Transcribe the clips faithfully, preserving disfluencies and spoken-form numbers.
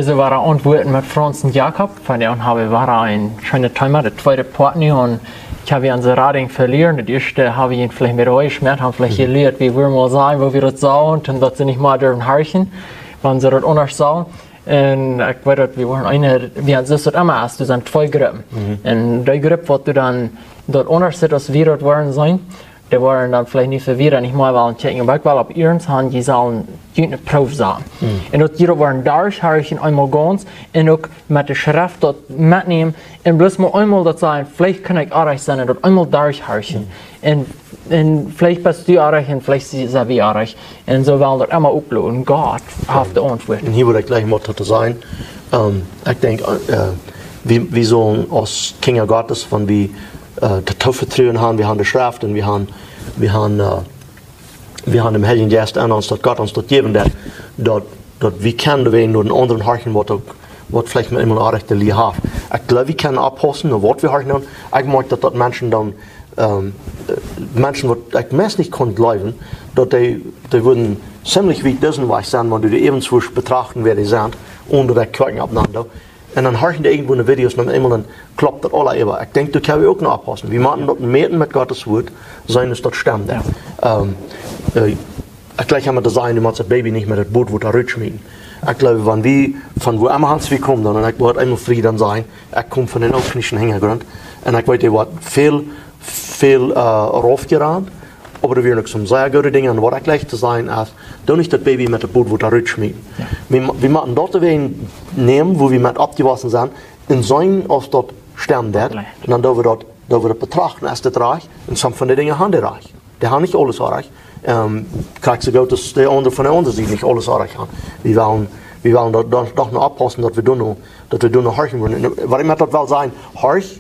Soo wieren Auntwuaten met Franz un Jakob. Vondoag hab wie wada een scheenet Thema, de tweede Poat nu. Un ekj hab hia aun de Rading velieren. De ieeschte hab wie veleicht met Rausch, met haben veleicht jelieet, wie wudden mol sajen, woo wie daut sellen, un daut see nich mea derwen horchen, wan see daut aundasch sellen. Un ekj weet daut, wie wieren eene, wie haben daut emma aus, doa sent twee Gruppen. Un dee Grupp, waut doa dan daut aundasch sitt aus wie daut wudden sennen, dee wudden dan veleicht nich fa wieda nich mea wellen checken, oba ekj well opp iernst haben, dee sellen junt eene Proow sajen. Un daut jie daut wudden derchhorchen, eemol gaunz, un uk met de Schreft daut metnämen, un bloos mol eemol daut sajen, veleicht kaun ekj oajch sennen, un daut eemol derchhorchen. Un, un veleicht best du oajch, un veleicht sie, sie wie oajch. Un soo well wie daut emma opploten. Gott haft de Auntwuat. Un hia wudd ekj jlikj mol to sajen, ähm, ekj denkj, äh, wie, wie sellen aus Kjinja Gottes, wan wie, äh, daut Vetruen haben, wie haben de Schreft un wie haben, wie haben, äh, wie haben dän Heiljen Jeist aun ons, daut Gott ons daut jäwen deed, daut, daut wie kjennen doawäajen no dän aundren horchen, waut uk, waut veleicht met eemol eene rajchte Lia haft. Ekj jleew, wie kjennen oppaussen, no waut wie horchen doonen. Ekj moak daut, daut Menschen dan, ähm, äh, Menschen, waut ekj meist nich kunn jleewen, daut dee, dee wudden ziemlich wiet disen Wajch sennen, wan du dee äwent wurscht betrachten, wäa dee sent, onen daut ekj kjikjen opp enaunda. Un dan horchen dee irjentwoo enne Videos, dan eemol dan klopt daut aula äwa. Ekj denkj, doa kjenn wie uk noch oppaussen. Wie motten daut mäten met Gottes Wuat, seenen aus daut stemmt. Ähm, äh, ekj jlikj emma to sajen, du motst daut Baby nich met daut Bodwota rutschmieten. Ekj jleew, wan wie von wua emma wie komen, dan, un ekj wull eemol frie dan sajen, ekj kom von dän ooltkolonieschen Hinjagrunt. Un ekj weet, doa woat väl, väl, äh, raufjerant. Oba doa wieren uk soone sea goode Dinja, un waut ekj jlikj to sajen es, doo nich daut Baby met daut Bodwota rutschmieten. Wie, wie motten daut doawäajen nämen, wua wie met oppjewossen sent, un seenen aus daut stemmt. Un dan doo wie daut, doo wie daut betrachten aus daut rajcht, un soone von de Dinja haben dee rajcht. Dee haben nich aules rajcht. Ähm, krakjt soo goot aus de aundre von de aundre Sied nich aules rajcht haben. Wie wellen, wie wellen daut, daut doch noch oppaussen, daut wie doa noch, daut wie doa noch horchen wudden. Un waut ekj met daut well sajen, horch,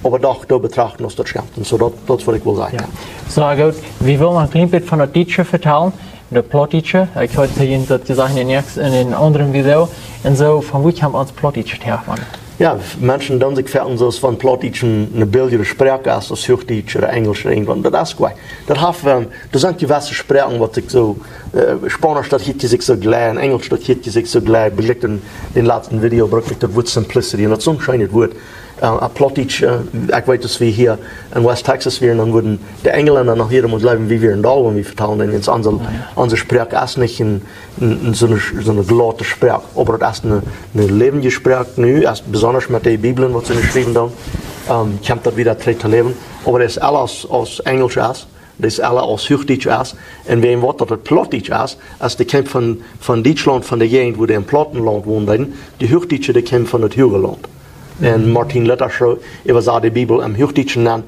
oba doch, doo betrachten aus daut stemmt. Un soo, daut, daut es waut ekj wull sajen. Jo. Soo, goot. Wie wellen een kjlien bät von daut Dietsche vetalen, daut Plautdietsche. Ekj hab jehieet daut jie sajen en dän näakjsten, en dän aundren Video. Un soo, von wua kjemt ons Plautdietsch häa? Jo, Menschen doonen sikj foaken soo aus wan Plautdietsch eene, eene billijere Sproak es aus Huachdietsch ooda Enjlisch ooda irjentwaut. Daut es goa nich. Daut haft, ähm, doa sent jewesse Sproaken, waut sikj soo, äh, Spaunisch, daut hieet sikj soo jlikj, un Enjlisch, daut hieet sikj soo jlikj. Wie jlikjden en dän latsten Video, brukt ekj daut Wuat simplicity, un daut es soon scheenet Wuat. Äh, opp Plautdietsch, äh, ekj weet, aus wie hia en West Texas wieren, dan wudden de Enjlenda noch hia mol jleewen, wie wieren doll, wan wie vetalen, un ons, onse, onse Sproak es nich een, een, een soone, soone glaute Sproak. Oba daut es eene, eene läwendje Sproak nu, es besonda met de Bibeln, waut see nu schriewen dan, ähm, kjemt daut wada trigj to läwen. Oba daut es aules aus Enjlisch es. Daut es aules aus Huachdietsch es. Un wäajen waut daut Plautdietsch es, aus dee kjemt von, von Dietschlaunt, von de Jäajent, wua dee em Plautenlaunt wonden, dee Huachdietsche, dee kjemt von daut Huaglaunt. Un Martin Luther schreef, äwasad de Bibel em Huachdietschen nenn.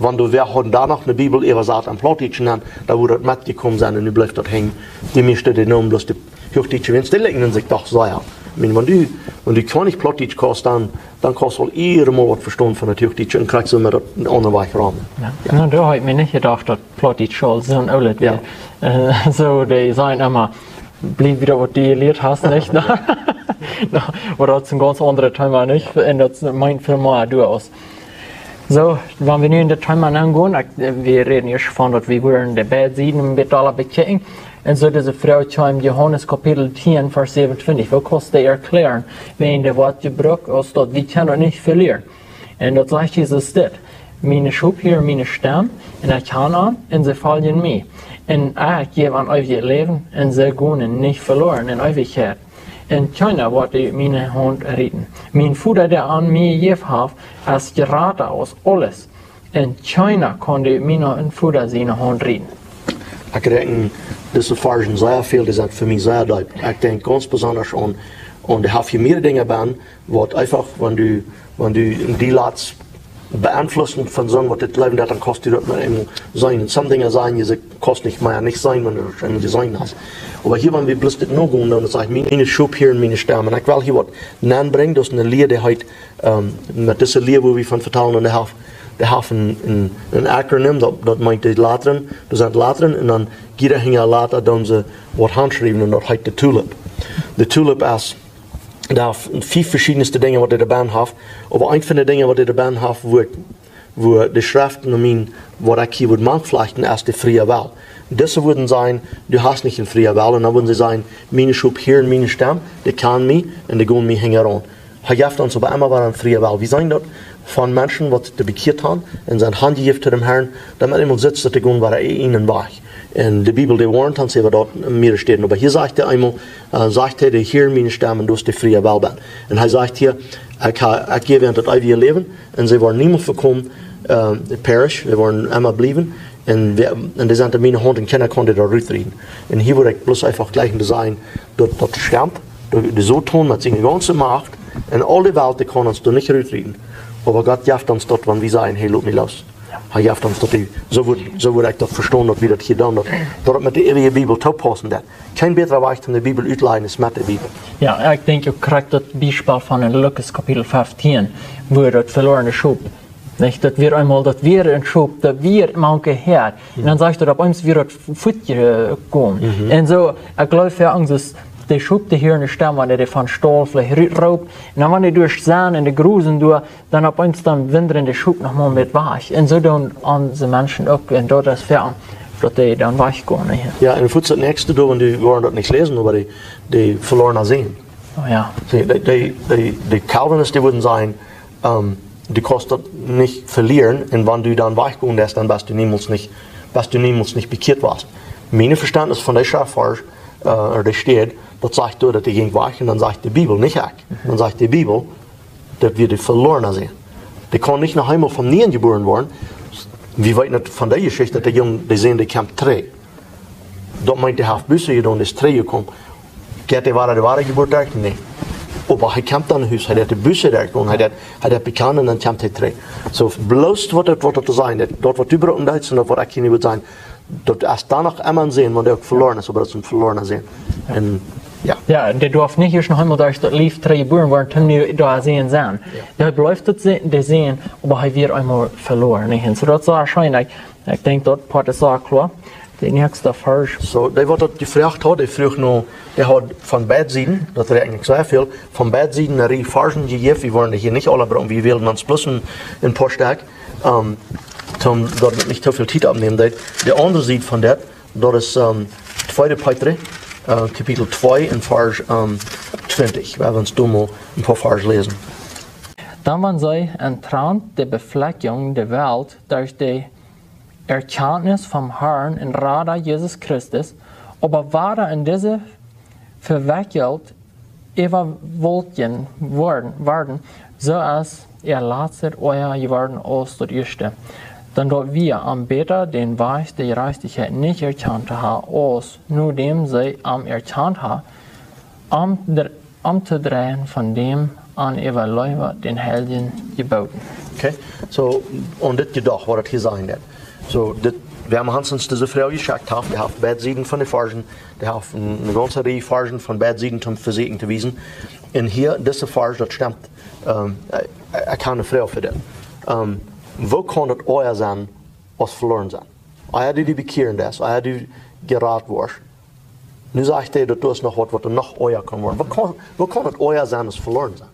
Wan doa wäa haud doa noch eene Bibel äwasat em Plautdietschen nenn, dan wudd daut metjekomen sennen un nu blift daut henjen. Dee mieeschte, dee neemen bloos de Huachdietsche, wiels dee likjnen sikj doch soo, jo. Ekj meen, wan du, wan du kjeenmol Plautdietsch kaust, dan, dan kaust du aul irjentwoo waut vestonen von daut Huachdietsche un kjrichst soo met daut een aundren Wajch rom. Jo. Jo. Nu, doa haud ekj mie nich jedocht, daut Plautdietsch aul soon oolet wia. Jo. Äh, soo, dee sajen emma, bliew bie waut du jelieet hast, nich? Nu, nu, oba daut es een gaunz aundret Thema, nich? Un daut meent väl mea doa aus. Soo, wan wie nu en daut Thema aungonen, ekj, äh, wie räden ieescht von daut wie wudden de beid Sieden een bät aula bekjikjen. Un soo dise Froag kjeem Johanes Kapitel tieen, Varsch säwenuntwintich. Woo kaust du dee erkjläaren? Wäajen dee woat jebrukt aus daut, wie kjennen daut nich velieren. Un daut sajcht Jesus dit: Miene Schop hieren miene Stemm, un ekj kjan an, un see foljen mie. Un ekj jäw an eewjet Läwen, un see gonen nich veloaren en Eewichkjeit. Un kjeena woat dee ut miene Haunt rieten. Mien Voda, dee an mie jejäft haft, es jrata aus aules. Un kjeena kaun dee ut mienen Voda siene Haunt rieten. Ekj räakjen dise Varschen sea väl, dee sent fa mie sea deep. Ekj denkj gaunz besonda aun, un doa haft hia mea Dinja bie, waut eefach, wan du, wan du dee latst beeinflussen von soon, waut dit Läwen deit, dan kaust du daut met eemol seenen. Un soone Dinja sajen, jie kaust nich mea nich seenen, wan du daut eemol jeseenen hast. Oba hia, wan wie bloos dit nogonen, dan sajcht: Miene Schop hieren miene Stemm. Un ekj well hia waut nenbrinjen, daut es eene Lia, dee heet, ähm, met dise Lia, wua wie von vetalen, un dee haft, dee haft een, een, een Acronym, daut, daut meent de Latren, doa sent Latren, un dan jie doa hinja Lata, dan see waut hanschriewen, un daut heet de Tulip. De Tulip es, doa haft fief veschiedne Dinja, waut dee doabie haft. Oba eent von de Dinja, waut dee doabie haft, wua, wua de Schreft no mien, waut ekj hia wudd mank flechten, es de frie Well. Dise wudden sajen: "Du hast nich een frieen Wellen." Dan wudden see sajen: "Miene Schop hieren miene Stemm, dee kjanen mie un dee gonen mie hinjaraun." Hee jeft ons oba emma wada een frieen Wellen. Wie seenen daut von Menschen, waut sikj bekjieet haben un sent hanjejäft to däm Herrn, daut met eemol sitt, daut dee gonen wada eenen Wajch. Un de Bibel, dee woarnt ons äwa daut en mearere Städen. Oba hia sajcht hee eemol, äh, sajcht hee: "Dee hieren miene Stemm un daut es de friee Wellen." Un hee sajcht hia: "Ekj ha-, ekj jäw an daut eewje Läwen un see woaren niemols vekomen, äh, perish, see woaren emma bliewen." Un wäa, un dee sent en miene Haunt un kjeena kaun dee doa rutrieten. Un hia wudd ekj bloos eefach jlikjen to sajen, daut, daut stemt, daut de Soton met siene gaunze Macht un aul de Welt, dee kaun ons doa nich rutrieten. Oba Gott jeft ons daut, wan wie sajen: "Hey, lot mie loos." Hee jeft ons daut, dee, soo wudd, soo wudd ekj daut vestonen, daut wie daut hia doonen, daut, daut et met de eewje Bibel toopaussen deit. Kjeen bätra Wajch toom de Bibel utlajen es met de Bibel. Jo, ekj denkj uk krakjt daut Biespel von en Lukas Kapitel feftieen, wua daut velorne Schop, nich? Daut wia eemol, daut wia een Schop, daut wia mank de Häad. Un dan sajcht daut opp eemol wia daut fuatjekomen. Un soo, ekj jleew, fa ons es de Schop, dee hieren de Stemm, wan dee von Staul veleicht ru-, roopt. Un dan, wan dee derch sent en de Grusen doa, dan opp eemol dan windren de Schop noch mol met wajch. Un soo doonen onse Menschen uk. Un daut es fa, daut dee dan wajchgonen, nich? Jo, un fuats daut näakjste doa, wan dee woaren daut nich läsen, oba dee, dee velorne Sän. Oh jo. See, dee, dee, dee, de Calvinisten, dee wudden sajen, ähm, du kaust daut nich velieren, un wan du dan wajchgonen deist, dan best du niemols nich, best du niemols nich bekjieet west. Mien Vestentnis von dee Schreftvarsch, äh, ooda dee Städ, daut sajcht doa, daut dee jinkj wajch, un dan sajcht de Bibel, nich ekj. Dan sajcht de Bibel, daut wia de velorne Sän. Dee kaun nich noch eemol von nieen jebuaren woaren. Wie weeten daut von dee Jeschicht, daut de Jung, de Sän, dee kjemt trigj. Daut meent, dee haft Buße jedonen, dee es trigjjekomen. Jeit dee wada de woare Jeburt derch? Nä. Oba hee kjemt dan no Hus, hee deit de Buße derch doonen, hee deit, hee deit bekjanen un dan kjemt hee trigj. Soo, bloos waut daut, waut daut to sajen, daut, daut waut du brucken deist un daut waut ekj hia nu wull sajen, daut es dan noch emma een Sän, wan dee uk velorne es, oba daut es een velorne Sän. Un, jo. Jo, dee darf nich ieescht noch eemol derch daut Läwen trigjjebuaren woaren, toom nu doa Sän sennen. Jo. Dee blift daut Sän, de Sän, oba hee wia eemol velorne, nich? Un soo, daut es sea scheen. Ekj, ekj denkj, daut Poat es sea kloa. De näakjste Varsch. Soo, dee waut daut jefroacht haud, dee fruach no, dee haud von beid Sieden, daut rieekjt nich soo väl, von beid Sieden ne Rieej Varschen jejäft. Wie woaren dee hia nich aule brucken, wie wellen ons bloos een, een poa Stekj, ähm, toom, daut wie nich too väl Tiet oppnämen doonen. De aundre Sied von daut, daut es, ähm, tweede Petrus, äh, Kapitel twee un Varsch, ähm, twintich. Wie wellen ons doa mol een poa Varsch läsen. Dan wan see entrant de Beflekjunk de Welt derch de Erkjantnis vom Herrn un Rada Jesus Christus, oba wada en dise vewekjelt äwawolkjen worden, worden, soo aus äa latstet Oaja jeworden aus daut ieeschte. Dan daut wie am bäta dän Wajch de Jerajchtichkjeit nich erkjant ha, aus nodäm see am erkjant ha, am dr-, omtodreien von däm un äwaliewen dän Heiljen jebooten. Okay, soo, un dit Jedoch, waut daut hia sajen deit. Soo, dit, wie haben Hansens dise Froag jeschekjt, haft, dee haft beid Sieden von de Varschen, dee haft eene, eene gaunze Rieej Varschen von beid Sieden toom vesieekjen to wiesen. Un hia, dise Varsch, daut stemt, ähm, ekj, ekj ha eene Froag fa dit. Ähm, woo kaun daut Oaja sennen aus veloren sennen? Ea du die bekjieren deist, ea du jerat woascht. Nu sajcht hee, daut doa es noch waut, waut doa noch oaja kaun woaren. Woo kaun, woo kaun daut oaja sennen aus veloren sennen?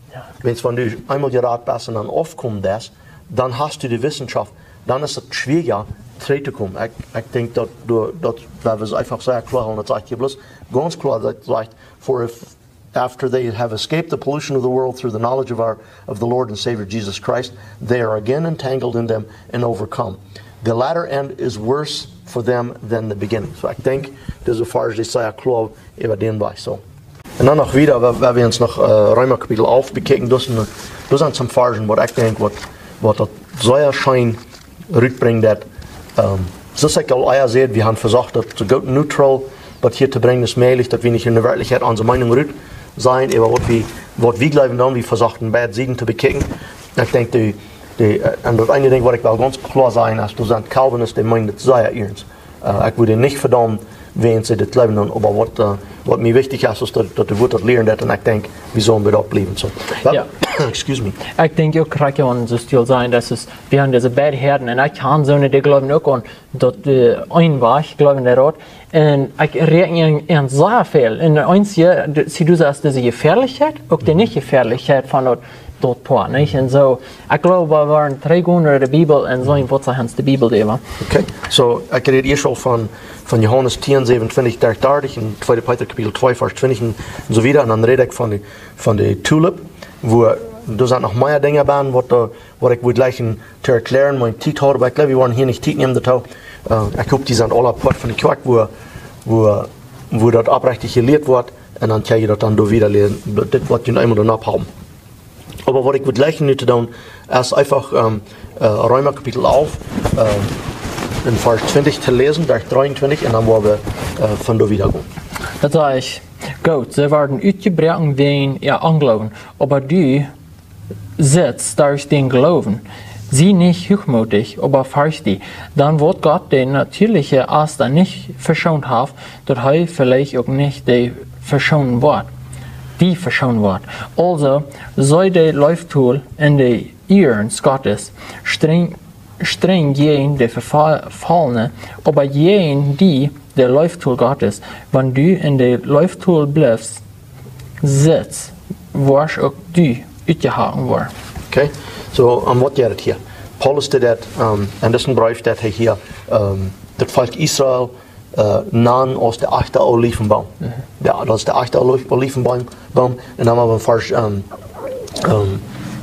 Jo. Wiels wan du eemol jerat best un dan aufkomen deist, dan hast du de Wissenschaft, dan es daut schwieriger, trigj to komen. Ekj, ekj denkj daut, daut, daut, daut es eefach sea kloa, un daut sajcht hia bloos gaunz kloa, daut sajcht, "For if after they have escaped the pollution of the world through the knowledge of our, of the Lord and Savior Jesus Christ, they are again entangled in them and overcome. The latter end is worse for them than the beginning." Soo, ekj denkj, dise Varsch es sea kloa äwa dän Wajch, soo. Un dan noch wieda, wan, wan wie ons noch, äh, Reema Kapitel alf bekjikjen, doa sent, doa sent some Varschen, waut ekj denkj, waut, waut daut sea scheen rutbrinjt, daut, ähm, soo aus ekj aul ea säd, wie haben vesocht, daut soo goot neutral daut hia to brinjen aus mäajlich, daut wie nich en de Werkjlichkjeit onse Meenunk rut sajen, oba waut wie, waut wie jleewen dan, wie vesochten beid Sieden to bekjikjen. Ekj denkj, dee, dee, äh, un daut eene Dinkj, waut ekj well gaunz kloa sajen, es, doa sent Calvinisten, dee meenen daut sea iernst. Äh, ekj wudd dee nich vedaumen, wäajen see dit jleewen dan, oba waut, äh, waut mie wichtich es, es daut, daut de Wieed daut lieren deit, un ekj denkj, wie sellen bie daut bliewen. Soo. Well, jo. Excuse me. Ekj denkj uk krakjt aun soo Stil sajen, daut es, wie haben dise beid Häaden, un ekj kjan soone, dee jleewen uk aun daut, äh, een Wajch, jleewen dee daut. Un ekj räakjen aun, aun sea väl. Un eent hia, de, see, du sajchst, dise Jefährlichkjeit, uk de Nich-Jefährlichkjeit von daut, daut Poat, nich? Un soo, ekj gleew, wie woaren trigj gonen no de Bibel un seenen, waut sajcht ons de Bibel doaräwa. Okay, so, ekj räd ieescht aul von, von Johanes tieen, säwenundzwanzig, dartich, dartich un tweede Petrus Kapitel twee, Varsch twintich un soo wieda. Un dan räd ekj von de, von de Tulip, wua, doa sent noch mea Dinja bie, waut, äh, waut ekj wudd jleichen to erklären, mien Tiet haud, oba ekj gleew, wie woaren hia nich Tiet nämen doatoo. Äh, ekj hop, dee sent aule Poat von de Kjoakj, wua, wua, wua daut oprechtich jelieet woat, un dan kaun jie daut dan doa wieda lieren, dit woat jie eemol doano haben. Oba waut ekj wudd jleichen nu to doonen, es eefach, ähm, äh, Reema Kapitel alf, äh, en Varsch twintich to läsen, dartich, dreeuntwintich, un dan woa wie, äh, von doa wieda gonen. Daut sajcht: Goot, see worden utjebroaken wäajen äa Ongloowen, oba du sittst derch dän Gloowen. Sie nich huachmootich, oba fercht die, dan woat Gott de natieeliche Asta nich veschoont haben, daut hee veleicht uk nich de veschoonen woat, die veschoonen woat. Aulsoo, sie de Leeftol un de Ieren Gottes, strenj, strenj jäajen de Vefa-, Vefaulne, oba jäajen die de Leeftol Gottes, wan du en de Leeftol blifst, sittst, woascht uk du utjehaut woaren. Okay, so, ähm, waut jeit daut hia? Paulus deed daut, ähm, en disen Breef, daut hee hia, ähm, daut Volkj Israel, äh, nand aus de echte Olivenboom. Mhm. Jo, daut es de echte Oli-, Olivenboom. Boom. Un dan haben wie Varsch, ähm, ähm,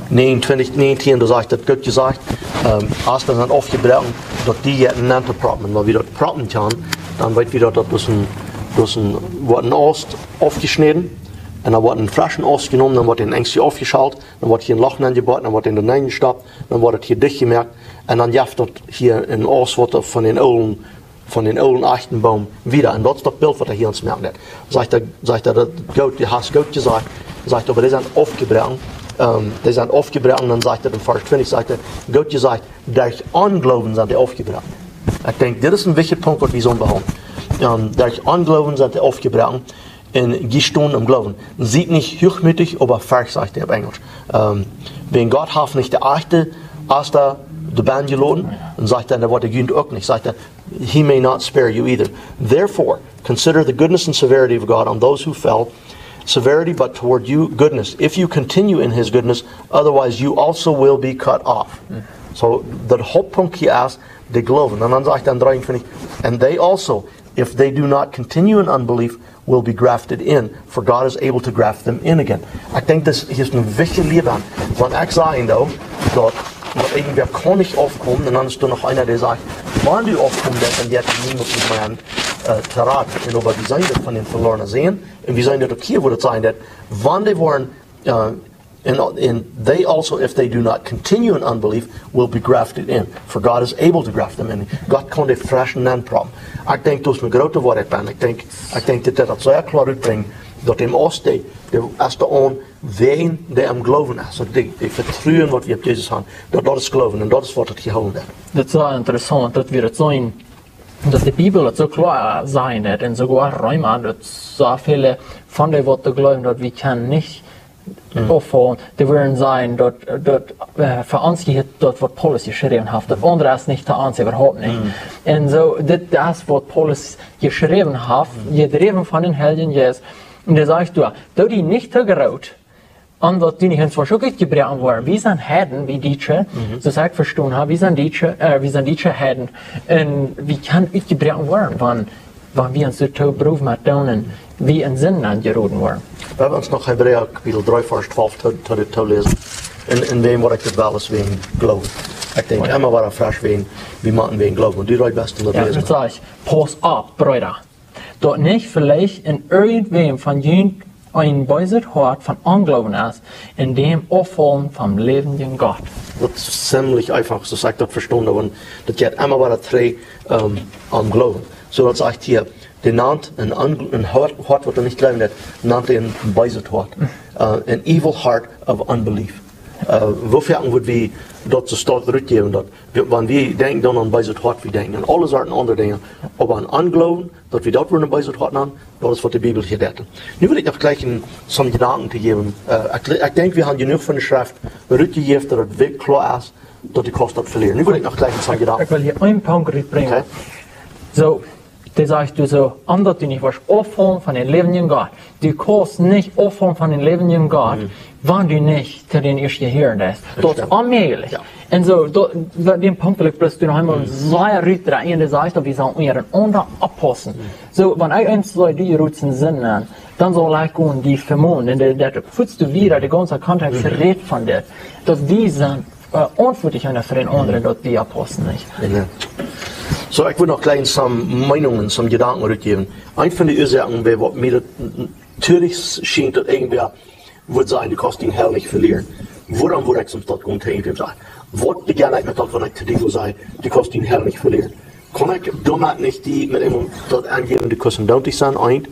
näajen, twintich, näajentieen, doa sajcht daut, goot jesajcht, ähm, aus daut dan aufjebroaken, daut die je nenntoproppen. Un wan wie daut proppen kjennen, dan weet wie daut, daut es een, daut es een, woat een Aust aufjeschnäden, un dan woat een freschen Aust jenomen, dan woat een enkje aufjeschalt, dan woat hia een Loch nenjeboat, dan woat een doa nenjestoppt, dan woat et hia dicht jemoakt, un dan jeft daut hia een Aust, waut doa von dän oolen, von dän oolen echten Boom wieda. Un daut es daut Bilt, waut hee hia ons moaken deit. Sajcht hee, sajcht hee, daut goot, du hast goot jesajcht. Sajcht, oba dee sent aufjebroaken. Ähm, dee sent aufjebroaken, dan sajcht hee en Varsch twintich, sajcht hee, goot jesajcht, derch Ongloowen sent dee aufjebroaken. Ekj denkj, dit es een wichtja Punkt, waut wie sellen behaupten. Ähm, derch Ongloowen sent dee aufjebroaken. Un jie stonen em Gloowen. Siet nich huachmootich, oba fercht, sajcht hee opp Enjlisch. Ähm, wiels Gott haft nich de echte Asta doa benn jeloten, un sajcht dan, daut woat de Jugend uk nich, sajcht hee, he may not spare you either. Therefore, consider the goodness and severity of God on those who fell. Severity, but toward you, goodness. If you continue in his goodness, otherwise you also will be cut off. So, daut Hauptpunkt hia es de Gloowen. Un dan sajcht hee en dreeuntwintich, and they also, if they do not continue in unbelief, will be grafted in, for God is able to graft them in again. Ekj denkj, daut hia es een wichtja Lia bie. Wan ekj saj, daut, daut irjentwäa kaun nich aufkomen, un dan es doa noch eena, dee sajcht, wan du aufkomen deist, dan woat die niemols nich mea, äh, to raden. Un oba wie seenen daut von dän velornen Sän, un wie seenen daut uk hia, wua daut sajcht, daut wan dee woaren, äh, And, and they also, if they do not continue in unbelief, will be grafted in. For God is able to graft them in. Gott kaun dee fresch nenproppen. Ekj denkj, daut es een grootet Wuat, ekj denkj, ekj denkj, daut daut soo kloa rutbrinjt, daut dän Aust, dee, dee es doa aun, wäajen dee aum Gloowen es. Daut dee, dee Vetruen, waut wie opp Jesus haben, daut, daut es Gloowen un daut es, waut et jehoolen haft. Daut es soo interessaunt, daut wie daut seenen, daut de Bibel daut soo kloa sajcht, un soogoa Reema, daut soo väle von dee, waut doa jleewen, daut wie kjennen nich Mhm. Of, äh, dee wudden sajen, daut, daut, äh, fa ons jehieet daut, waut Paulus jeschräwen haft. Daut aundre es nich to ons, äwahaupt nich. Mhm. Un soo, dit es, waut Paulus jeschräwen haft, Mhm. jedräwen von dän Heiljen Jeist. Un hee sajcht doa, doo die nich to groot, om daut du nich enne Veschukjunk jebroaken woascht. Wie sent Heiden, wie Dietsche, Mhm. soo aus ekj vestonen hab, wie sent Dietsche, äh, wie sent Dietsche Heiden. Un wie kjennen utjebroaken woaren, wan wan wie ons doatoo browen met doonen, wie en Sind aunjeroden woaren. Lot ons noch Hebräa Kapitel dree, Varsch twalf to, to, to läsen. Un, un wäajen waut ekj daut well es wäajen Gloowen. Ekj denkj, Oh jo. emma wada fresch wäajen, wie motten wäajen Gloowen. Un du reed best om daut Jo, läsen. daut saj ekj. Pauss opp, Breeda. Daut nich veleicht en irjentwäm von junt een beeset Hoat von Ongloowen es, un däm aufhoolen vom läwendjen Gott. Daut es ziemlich eefach, soo aus ekj daut vestonen, oba daut jeit emma wada trigj, ähm, aum Gloowen. Soo daut sajcht hia, dee nant een Onj-, een Hoat, Hoat waut doa nich jleewen deit, nant hee een beeset Hoat. Äh, an evil heart of unbelief. Äh, woo foaken wudd wie daut soo stolt trigj jäwen, daut wie, wan wie denkjen dan aun beeset Hoat, wie denkjen aun aule Sorten aundre Dinja, oba aun Ongloowen, daut wie daut wudden een beeset Hoat nanen, daut es waut de Bibel hia deit. Nu well ekj noch jlikj een, soone Jedanken to jäwen. Äh, ekj, ekj denkj, wie haben jenuach von de Schreft rutjejäft, daut et werkjlich kloa es, daut du kaust daut velieren. Nu well ekj noch jlikj een, soone Jedanken. Ekj well hia een Punkt rutbrinjen. Okay. Soo, Dee sajcht, du soo, omdaut du nich woascht auffaulen von dän läwendjen Gott. Du kaust nich auffaulen von dän läwendjen Gott, wan du nich to dän ieescht jehieren deist. Daut es onmäajlich. Un soo, daut, daut, dän Punkt well ekj bloos noch eemol sea rutdreien, dee sajcht, daut wie sellen unjarenaunda oppaussen. Soo, wan ekj eent saj, du jerutst en Sind, dan saul ekj gonen die vemonen. Un daut, daut fuats du wieda, de gaunze Kontext rät von dit. Daut wie sent veauntwuatlich eena fa dän aundren, daut wie oppaussen, nich? Soo, ekj well noch kjlien some Meenungen, some Jedanken rutjäwen. Eent von de Uasoaken, waut mie daut natieedlich schient, daut irjentwäa wudd sajen, du kaust dien Heil nich velieren. Wuarom wudd ekj soont daut gonen to irjentwäm sajen? Waut bejäa ekj met daut, wan ekj to die wudd sajen, du kaust dien Heil nich velieren? Kaun ekj doamet nich die met eemol daut aunjäwen, du kaust doont sennen, eent?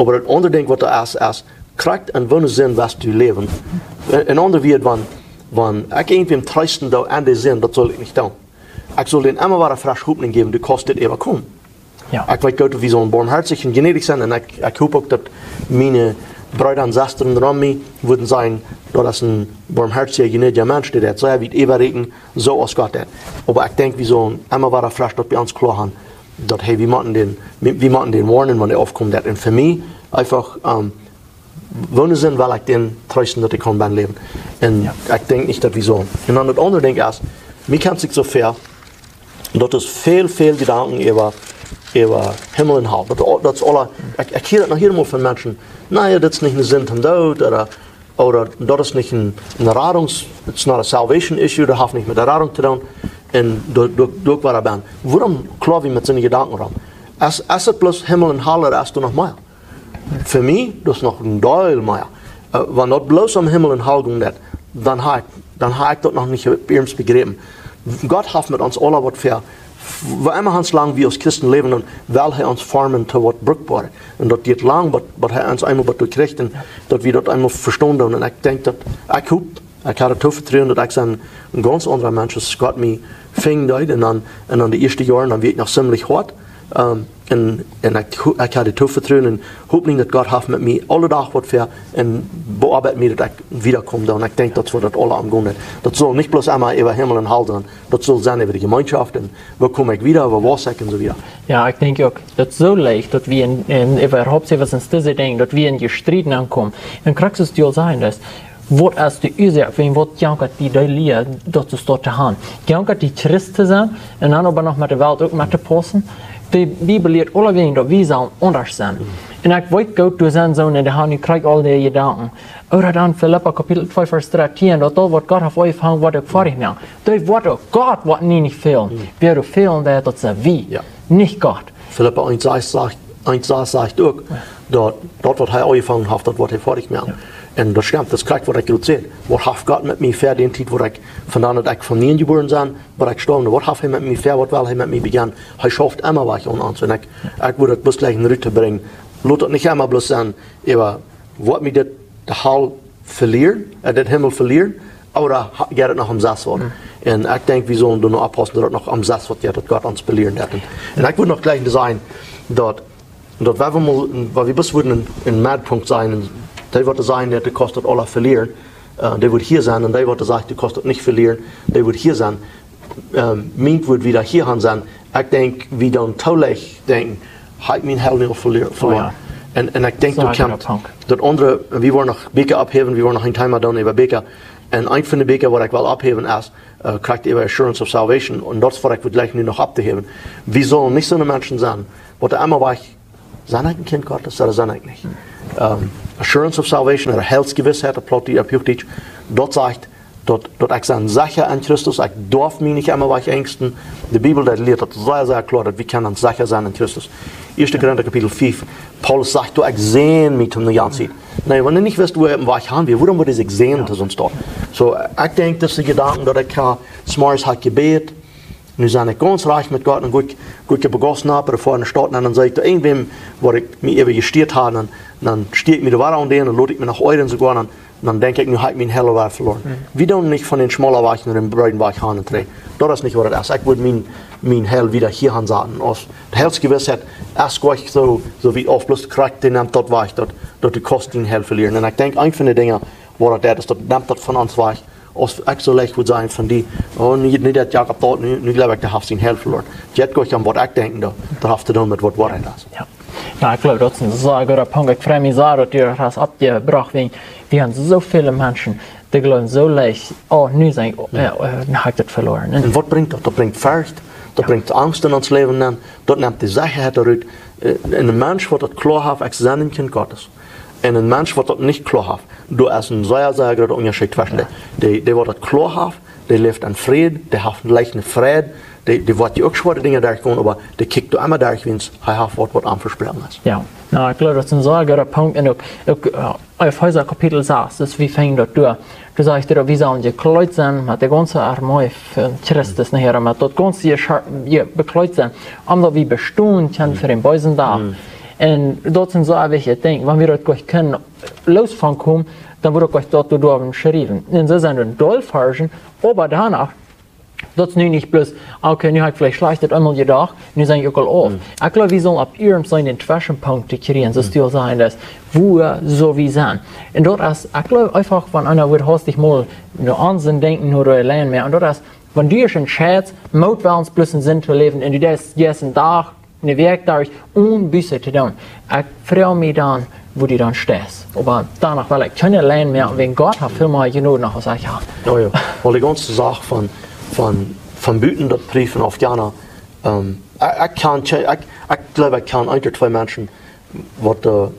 Oba daut aundre Dinkj, waut doa es, es, krakjt en woone Sind west du läwen? En aundre Wieed, wan, wan ekj irjentwäm treesten doo aun de Sind, daut saul ekj nich doonen. Ekj saul dän emma wada fresche Hopninj jäwen, du kaust dit äwakomen. Ekj weet goot, daut wie sellen boamhoatich un jnädich sennen, un ekj, ekj hop uk, daut miene Breeda un Sestren rom mie wudden sajen, daut es een boamhoaticha, jnädja Mensch, dee daut sea wiet äwarieekjen, soo aus Gott daut. Oba ekj denkj, wie sellen emma wada fresch daut bie ons kloa haben, daut, hey, wie motten dän, wie, wie motten dän woarnen, wan hee aufkomen deit. Un fa mie eefach, ähm, woone Sind well ekj dän treesten, daut ekj kaun bennen läwen? Un ekj denkj nich, daut wie sellen. Un dan daut aundre Dinkj es, mie kjemt sikj soo väl, daut es väl, väl Jedanken äwa, äwa Himmel un Hal. Daut, daut es aula, ekj, ekj hia daut noch hia mol von Menschen, na jo, daut es nich ne Sind toom Doot, ooda, ooda daut es nich een, een Radungs-, it's not a salvation issue, daut haft nich met de Radunk to doonen. Un doa, doa, doa ekj wada bennen. Wuarom kloa wie met soone Jedanken rom? Es, es daut bloos Himmel un Hal, ooda es doa noch mea? Fa mie, daut es noch een Deel mea. Äh, wan daut bloos om Himmel un Hal jinkj, daut, dan ha ekj, dan ha ekj daut noch nich iernst bejräpen. Gott haft met ons aula waut väa. Woo emma ons lang wie aus Christen läwen, dan well hee ons formen to waut Brukboaret. Un daut diet lang, bat, bat hee ons eemol bat doa kjricht un daut wie daut eemol vestonen doonen. Un ekj denkj daut, ekj hop, ekj ha daut Vetruen, daut ekj sie een gaunz aundra Mensch, aus Gott mie finjen deed. Un dan, un dan de ieeschte Joaren, dan wia ekj noch zimlich hoat. Ähm, un, un ekj, ekj ha daut Vetruen un Hopninj, daut Gott haft met mie aule Dach waut väa un beoabeit mie, daut ekj wieda kom. Un ekj denkj, daut es waut daut aula aunjeit. Daut saul nich bloos emma äwa Himmel un Hal sennen. Daut saul sennen äwa de Jemeenschoft un woo kom ekj wieda, woo wauss ekj un soo wieda. Jo, ekj denkj uk, daut es soo leicht, daut wie en, en äwahaupt soo waut en dise Dinja, daut wie en Jestried aunkomen. Un krakjt soo aus du aul sajchst, daut, waut es de Uasoak, wäajen waut jankat die de Lia, daut es doa to haben? Jankat die Christ to sennen un dan oba noch met de Welt uk met to paussen? De Bibel lieet aulawäajen, daut wie sellen aundasch sennen. Un ekj weet goot, doa sent soone, dee haben, nu kjrie ekj aul dee Jedanken. Ooda dan Filippa Kapitel twee, Varsch dreizehn, daut aul waut Gott haft aunjefongen, woat uk foadich moaken. Daut woat uk, Gott woat nie nich fälen. Wäa doa fälen woat, daut sent wie, nich Gott. Filippa eent sas sajcht, eent sas sajcht uk, daut, daut waut hee aunjefongen haft, daut woat hee foadich moaken. Un daut stemmt, daut es krakjt waut ekj jrod säd. Waut haft Gott met mie fa dän Tiet, waut ekj, von dan daut ekj von nie jebuaren sie, waut ekj stoawen, waut haft hee met mie fa, waut well hee met mie bejonen? Hee schauft emma waut aun ons. Un ekj, ekj wudd daut bloos jlikj en Rut brinjen. Lot daut nich emma bloos sennen, äwa waut mie dit, de Hal velieren, äh, dän Himmel velieren, ooda ha-, jeit daut noch om sest woat. Un ekj denkj, wie sellen doa noch oppaussen, daut daut noch om sest woat, jo, daut Gott ons velieren deit. Un, un ekj wudd noch jlikj sajen, daut, daut wan wie mol, wan wie bloos wudden een, een Meddpunkt sennen, un dee waut sajen, daut du kaust daut aula velieren, äh, dee wudd hia sennen, un dee waut sajcht, du kaust daut nich velieren, dee wudd hia sennen. Ähm, mien wudd wieda hia han sennen. Ekj denkj, wie dan too leicht denkjen, ha ekj mien Heil nu aul velie-, veloaren. Un, un ekj denkj, daut kjemt, daut aundre, wie woaren noch Bieekja opphäwen, wie woaren noch een Thema doonen äwa Bieekja. Un eent von de Bieekja, waut ekj well opphäwen, es, äh, krakjt äwa Assurance of Salvation. Un daut es waut ekj wudd jlikj nu noch opptohäwen. Wie sellen nich soone Menschen sennen, waut emma wajch, sie ekj een Kjint Gottes, ooda sie ekj nich? Ähm, Assurance of Salvation, ooda Heilsgewissheit, opp Plaut, opp Huachdietsch, daut sajcht, daut, daut ekj sie secha en Christus, ekj darf mie nich emma wajch enjsten. De Bibel, dee lieet daut sea, sea kloa, daut wie kjennen secha sennen en Christus. Ieeschte Korinta Kapitel fief, Paulus sajcht, du, ekj sän mie toom de gaunze Tiet. Nä, wan du nich wist, wua hee wajch han wia, wuarom wudd hee sikj sänen to soon Staut? Soo, ekj denkj, daut es de Jedanken, daut ekj ha, zemorjes ha ekj jebät, nu sie ekj gaunz rajcht met Gott un go ekj, go ekj opp de Gauss nopp, ooda foa en de Staut nenn, dan saj ekj to irjentwäm, waut ekj mie äwa jestieet ha, dan, dan stie ekj mie doa wada aun dän, dan lot ekj mie noch oajren soogoa, dan, dan denkj ekj, nu ha ekj mien Heil wada veloaren. Wie doonen nich von dän schmaulen Wajch no dän breeden Wajch han un trigj. Daut es nich waut daut es. Ekj wudd mien, mien Heil wieda hia han saten. Aus de Heilsgewissheit es jlikj soo, soo wiet auf, bloos krakjt, dee nemt daut wajch, daut, daut du kaust dien Heil velieren. Un ekj denkj, eent von de Dinja, waut daut deit, es, daut nemt daut von ons wajch, Aus ekj soo leicht wudd sajen von die: "Oh, nu, nu daut Jakob daut, nu, nu jleew ekj, dee haft sien Heil veloaren." Jeit goanich om waut ekj denkj, daut, daut haft to doonen met waut Woarheit es. Jo. Jo, ekj jleew, daut es een sea gooda Punkt. Ekj frei mie sea, daut du daut hast oppjebrocht, wäajen wie haben soo väl Menschen, dee jleewen soo leicht: "Oh, nu sie ekj, oh, jo, nu hab ekj daut veloaren." Un waut brinjt daut? Daut brinjt Forcht, daut brinjt Angst en ons Läwen nenn, daut nemt de Sechaheit doarut. Äh, un een Mensch, waut daut kloa haft, ekj sie een Kjint Gottes, un een Mensch, waut daut nich kloa haft, doa es een sea, sea groota Unjascheet tweschen. Jo. Dee, dee, dee, waut daut kloa haft, dee läft en Fräd, dee haft leicht eene Freid, dee, dee woat je uk schwoare Dinja derchgonen, oba dee kjikjt doa emma derch, wiels hee haft waut, waut am vesproaken es. Jo. Jo, ekj jleew, daut es een sea gooda Punkt. Un uk, uk, äh, Efeesa Kapitel sas, daut wie finjen daut doa, doa sajcht et, wie sellen jekjleet sennen met de gaunze Armee von Christus, nich, met daut gaunze Jescha-, je-, bekjleet sennen, om daut wie bestonen kjennen fa dän beesen Dach. Un daut sent soo wichtje Dinja. Wan wie daut goanich kjennen loos von komen, dan woat daut goanich doa, doa beschräwen. Un see sent een Deel Varschen, oba doano, daut es nu nich bloos: "Okay, nu hab ekj veleicht schlajcht daut eemol jedocht, nu sie ekj uk aul auf." Ekj jleew, wie sellen opp irjent sien dän Tweschenpunkt to kjrieen, soo aus du sajchst, wua sell wie sennen. Un daut es, ekj jleew eefach, wan eena woat hastich mol no aun sien Denkjen, no de Lien mea. Un daut es, wan du die entscheidst, met Wellen bloos en Sind to läwen, un du deist, deist een Dach, een Wäakj doa, om Buss to doonen. Ekj froag mie dan, wua du dan steist. Oba doano well ekj kjeene Lien mea, wiels Gott haft väl mea Jnod noch aus ekj hab. Oh jo. Wiels de gaunze Sach von, von, von buten daut priefen auf jana, ähm, ekj, ekj kjan, ekj, ekj jleew, ekj kjan een ooda twee Menschen, waut, äh,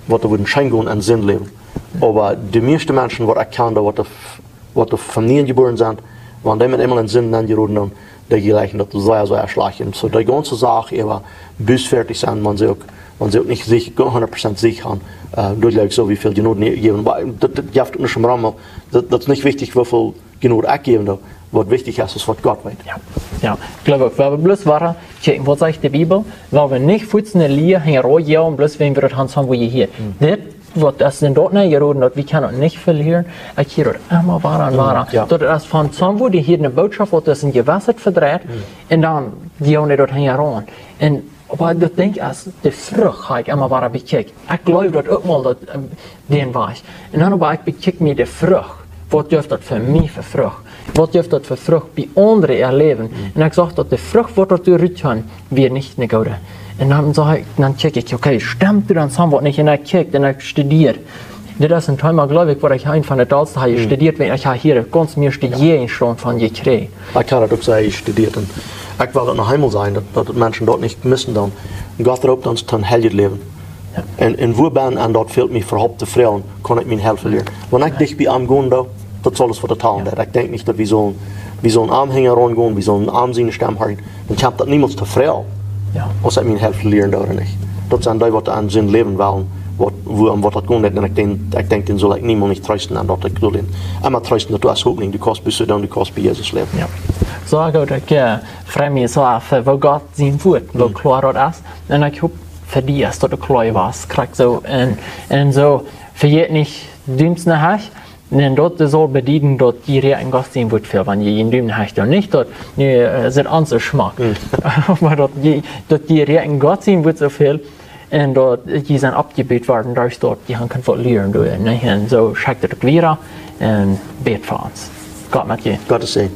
waut doa wudden scheen gonen en Sind läwen. Oba de mieeschte Menschen, waut ekj kjan, waut doa, waut doa von nie jebuaren sent, wan dee met eemol en Sind nenjeroden, dan, dee jlikjen daut sea, sea schlajcht. Un soo, de gaunze Sach äwa bußfertich sennen, wan see uk, wan see uk nich sikj, hundat Prozent sikj haben, äh, doa jleew ekj soo, woo väl Jnod nich jäwen. Oba daut, daut jeft uk nich em Rum, daut, daut es nich wichtich, woo väl Jnod ekj jäwen doo. Waut wichtich es, es waut Gott weet. Jo. Jo, ekj jleew uk, wie haben bloos woare, kjikj, waut sajcht de Bibel? Wie haben nich fuaz eene Lia hinjaraun jejoacht, bloos wiels wie daut haben, soo aus wie hia. Dit, waut es en daut nenjeroden, daut wie kjennen daut nich velieren. Ekj hia daut emma woare un woare. Jo. Daut es von soo aus wie hia eene Botschaft, waut es een jewesset vedreit, un dan, dee haben daut hinjaraun. Un oba daut Dinkj es, de Frucht hab ekj emma woare bekjikjt. Ekj jleew daut uk mol, daut, ähm, dän Wajch. Un dan oba ekj bekjikj mie de Frucht. Waut jeft daut fa mie fa Frucht? Waut jeft daut fa Frucht bie aundre äa Läwen? Un ekj sach daut de Frucht, waut doa rut kjeem, wia nich eene goode. Un dan sach ekj, dan kjikj ekj, okay, stemt doa dan soo waut nich? Un ekj kjikj un ekj studia. Dit es een Thema, jleew ekj, waut ekj eent von de dollste hab jestudieet, wiels ekj hab hia gaunz mieeschte Jäajenstaunt von jekjräajen. Ekj hab daut uk sea jestudieet. Un ekj well daut noch eemol sajen, daut, daut Menschen daut nich missen doonen. Gott roopt ons toom heiljet Läwen. Jo. Un, un wua bie, un daut fält mie äwahaupt to froagen, kaun ekj mien Heil velieren? Wan ekj dicht bie am gonen doo, daut es aules, waut doa talen deit. Ekj denkj nich, daut wie sellen, wie sellen am hinjaraun gonen, wie sellen am siene Stemm hieren. Dan kjemt daut niemols to Froag, aus ekj mien Heil velieren doo ooda nich. Daut sent dee, waut en Sind läwen wellen, waut, wua, om waut daut gonen deit. Un ekj denkj, ekj denkj, dän saul ekj niemols nich treesten, un daut ekj saul dän emma treesten, daut du hast Hopninj, du kaust Buss doonen, du kaust bie Jesus läwen. Jo. Soo goot, ekj, äh, frei mie soo auf, äh, woo Gott sien Wuat, woo kloa daut es. Un ekj hop, fa die es daut kloa jewast, krakjt soo. Un, un soo, vejät nich, Dumen no Hecht. Un daut saul bedieden, daut jie räakjnen Gott sien Wuat väl, wan jie jun Dumen no Hecht doonen. Nich daut, nä, äh, sent aun soo schmock. Oba daut jie, daut jie räakjnen Gott sien Wuat soo väl, un daut jie sent oppjebut worden, derch daut jie han kunt waut lieren doa, nä? Un soo schekjt daut uk wieda, un bät fa ons. Gott met junt. Gottes Säajen.